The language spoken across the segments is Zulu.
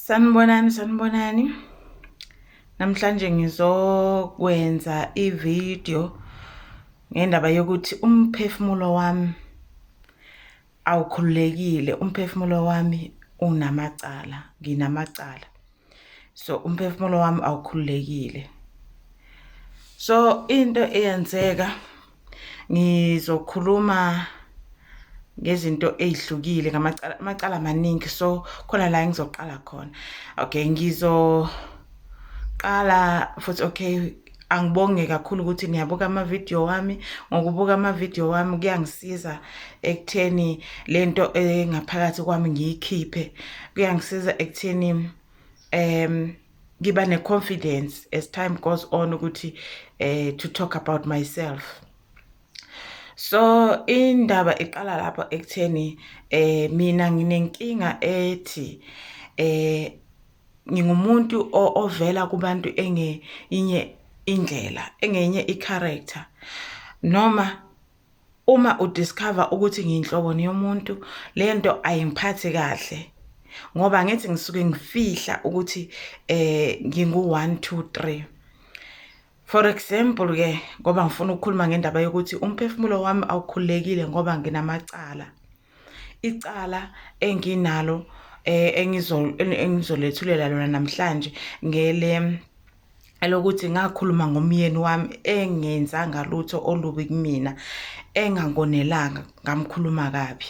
Sanibonani, sanibonani. Namhlanje ngizokwenza ividiyo ngendaba yokuthi umphefumulo wami awukhululekile, umphefumulo wami unamacala, nginamacala. So umphefumulo wami awukhululekile. So into eyenzeka, ngizokhuluma ngezinto ey'hlukile ngamacala, amacala maningi, so khona la engizoqala khona. Okay, ngizoqala futhi. Okay, angibonge kakhulu ukuthi niyabuka amavidiyo wami. Ngokubuka amavidiyo wami kuyangisiza ekutheni lento engaphakathi kwami ngiyikhiphe, kuyangisiza ekutheni ngiba ne-confidence as time goes on ukuthi to talk about myself. So indaba iqala lapho ekutheni mina nginenkinga ethi ngingumuntu ovela kubantu engenye indlela, engenye i-character, noma uma udiscover ukuthi ngiyinhloboni yomuntu, lento ayingiphathi kahle ngoba ngithi ngisuke ngifihla ukuthi ngingu 1 2 3. For example ke, ngoba ngifuna ukukhuluma ngendaba yokuthi umphefumulo wami awukhululekile ngoba nginamacala. Icala enginalo engizolethulela lona namhlanje ngele elokuthi ngakhuluma ngomyeni wami engenzanga lutho olubi kumina, engangonelanga, ngamkhuluma kabi.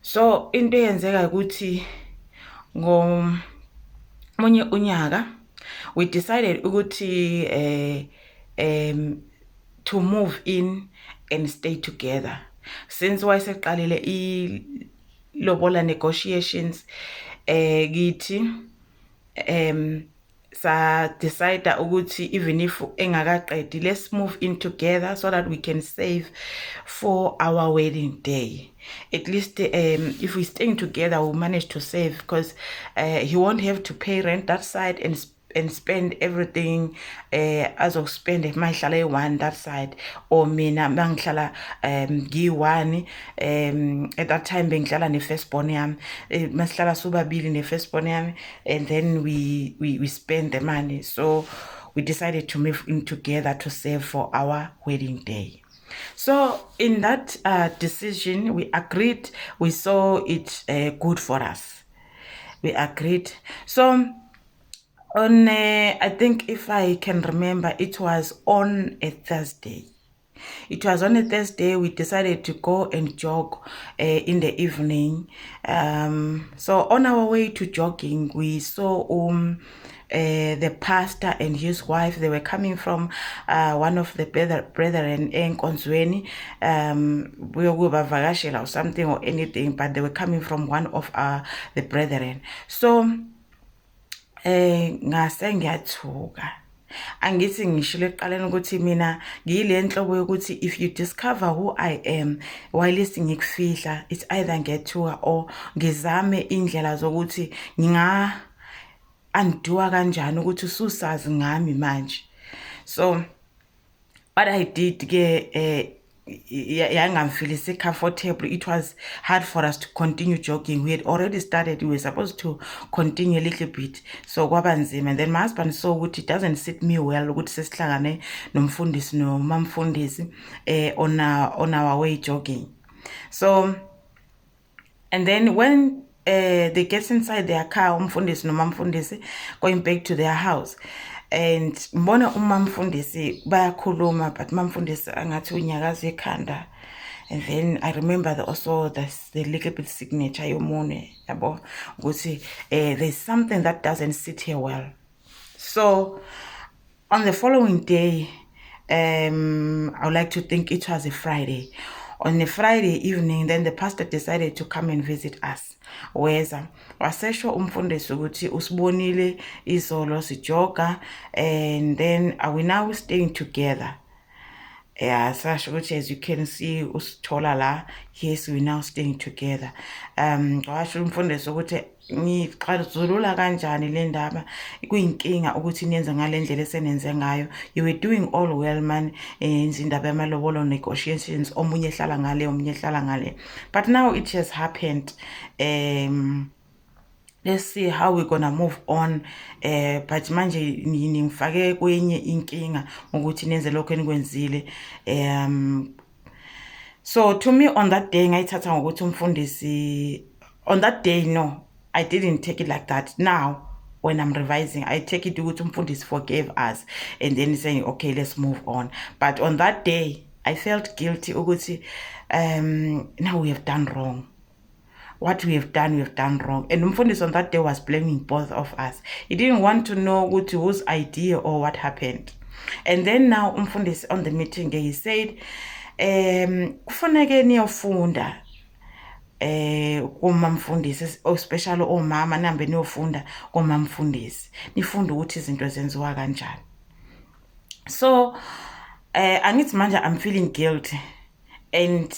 So into eyenzeka ukuthi ngomunye unyaka we decided ukuthi to move in and stay together since wayeseqalile ilobola negotiations kithi. Sa decide ukuthi even if engakaqedi, let's move in together so that we can save for our wedding day. At least if we're staying together, we'll manage to save because he won't have to pay rent that side and spend everything azospend mayihlala eyi-one that side, or mina mangihlala ngiyi-one. At that time bengihlala ne-first born yami, masihlala sobabili ne-first born yami, and then we spend the money. So we decided to move in together to save for our wedding day. So in that decision we agreed, we saw it good for us, we agreed. So on I think, if I can remember, it was on a Thursday. It was on a Thursday we decided to go and jog in the evening. So on our way to jogging, we saw the pastor and his wife. They were coming from one of the brethren enkonzweni, buyokubavakashela or something or anything, but they were coming from one of the brethren. So ngase ngiyathuka. Angithi ngishilo ekuqaleni ukuthi mina ngiyile nhlobo yokuthi if you discover who I am whilst ngikufihla, it's either ngiyathuka or ngizame indlela zokuthi nginga undo kanjani ukuthi ususazi ngami manje. So what I did ke yangamfeelisi comfortable. It was hard for us to continue jogging. We had already started, we were supposed to continue a little bit, so kwaba nzima. And then my husband saw ukuthi it doesn't sit me well ukuthi sesihlangane nomfundisi nomamfundisi on our way jogging. So and then when they get inside their car, umfundisi nomamfundisi, going back to their house, and ngibona umamfundisi bayakhuluma, but mamfundisi angathi unyakaza ikhanda. And then I remember also the little bit signature yomunwe yabo ukuthi there's something that doesn't sit here well. So on the following day, I would like to think it was a Friday, on a Friday evening, then the pastor decided to come and visit us. Weza wasesho umfundisi ukuthi usibonile izolo sijoga, and then are we now staying together? Yeah, sasho ukuthi as you can see, usithola la, yes, we now staying together. Washo umfundisi ukuthi ngixazulula kanjani le ndaba, kuyinkinga ukuthi niyenze ngale ndlela esenenze ngayo. You were doing all well man, yenza indaba yamalobolo negotiations, omunye ehlala ngale, omunye ehlala ngale, but now it has happened. Let's see how we're gonna move on, but manje ningifake kwenye inkinga ngokuthi nenze lokho enikwenzile. So to me, on that day ngayithatha ngokuthi umfundisi on that day, no, I didn't take it like that. Now when I'm revising, I take it ukuthi umfundisi forgave us and then saying, "Okay, let's move on." But on that day I felt guilty ukuthi now we have done wrong. What we have done, we have done wrong. And umfundisi on that day was blaming both of us. He didn't want to know ukuthi whose idea or what happened. And then now umfundisi on the meeting, he said kufuneke niyofunda kuma mfundisi, especially omama, nihambe niyofunda kuma mfundisi, nifunde ukuthi izinto zenziwa kanjani. So angithi manje I'm feeling guilty, and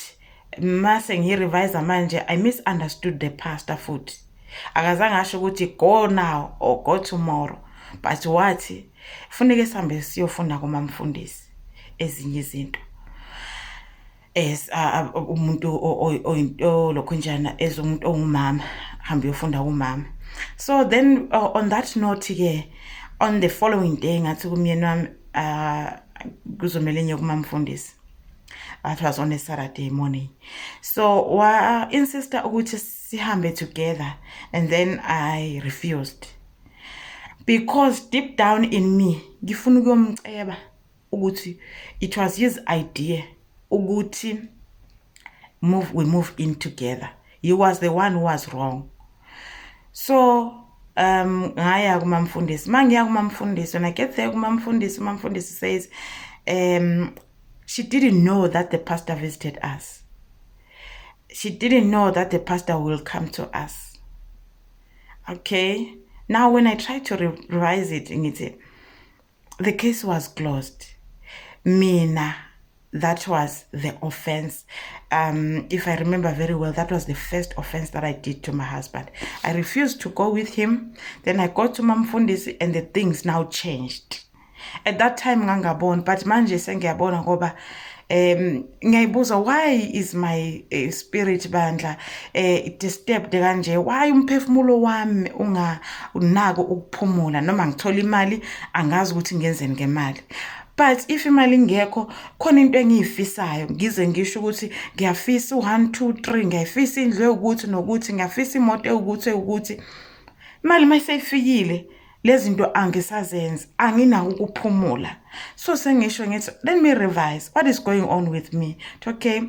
mase ngirevise manje, I misunderstood the pastor futhi. Akazange asho ukuthi go now or go tomorrow, but wathi funeke sihambe siyofunda kuma mfundisi ezinye izinto as umuntu lokho njana, as umuntu ongumama, hambe uyofunda kumama. So then on that note ke, on the following day ngathi kumyeni wami, kuzomela ngiye kumamfundisi. That was on a Saturday morning. So wa insista ukuthi sihambe together, and then I refused because deep down in me ngifuna ukuyomceba ukuthi it was his idea ukuthi move we move in together. He was the one who was wrong. So ngaya kumamfundisi. Mangiya kumamfundisi, when I get there kumamfundisi, umamfundisi says she didn't know that the pastor visited us. She didn't know that the pastor will come to us. Okay, now when I try to revise it, ngithi the case was closed. Mina, that was the offense. If I remember very well, that was the first offense that I did to my husband. I refused to go with him. Then I got to mamfundisi and the things now changed. At that time ngangaboni, but manje sengiyabona ngoba ngiyayibuza, why is my spirit bandla disturbed kanje? Why umphefumulo wami unga unako ukuphumula? Noma ngithola imali, angazi ukuthi ngenzeni ngemali, but if imali ingekho, khona into engiyifisayo, ngize ngisho ukuthi ngiyafisa u1 2 3, ngiyafisa indlu ewukuthi nokuthi, ngiyafisa imoto ewukuthi ewukuthi. Imali mayiseyifikile, lezi zinto angisazenzi, anginako ukuphumula. So sengisho ngithi, let me revise what is going on with me. Okay,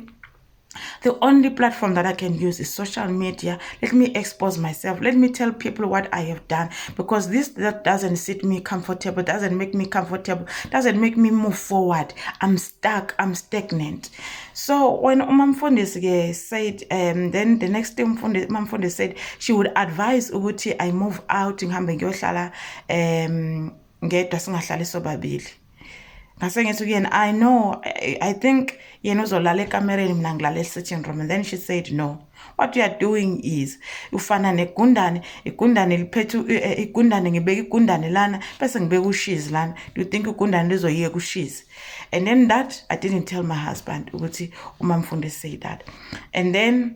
the only platform that I can use is social media. Let me expose myself. Let me tell people what I have done, because this that doesn't sit me comfortable, doesn't make me comfortable, doesn't make me move forward. I'm stuck, I'm stagnant. So when umamfundisi ke said, then the next thing umamfundisi said she would advise ukuthi I move out, ngihambe ngiyohlala ngedwa, singahlali sobabili. Ngase ngithi kuyena, I know, I think yena uzolala ekamereni, mina ngilala e-sitting room. And then she said, "No, what you are doing is ufana negundane, igundane liphethe igundane. Ngibeka igundane lana bese ngibeka ushizi lana. Do you think igundane lizoyeka ushizi?" And then that I didn't tell my husband ukuthi umamfundisi say that. And then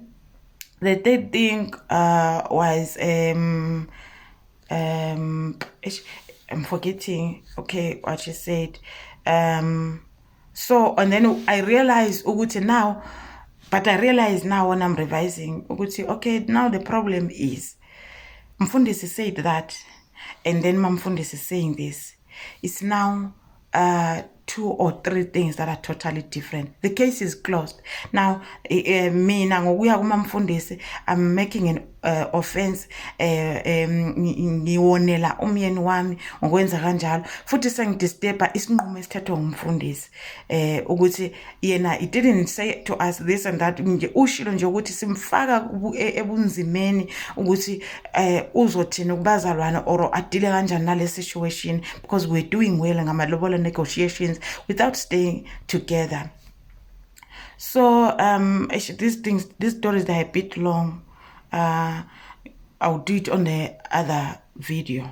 the third thing was I'm forgetting, okay, what she said. So and then I realized ukuthi now, but I realize now when I'm revising ukuthi okay, now the problem is mfundisi said that and then mamfundisi is saying this. It's now two or three things that are totally different. The case is closed now. Mina ngokuya kumamfundisi, I'm making an offense, ngiwonela umyeni wami ngokwenza kanjalo, futhi sengidisturba isinqumo esithathwa ngumfundisi, ukuthi yena he didn't say to us this and that nje, ushilo nje ukuthi simfaka ebunzimeni, ukuthi uzothini kubazalwane or adile kanjani nale situation, because we're doing well ngamalobolo negotiations without staying together. So these things, these stories, they are a bit long. I'll do it on the other video.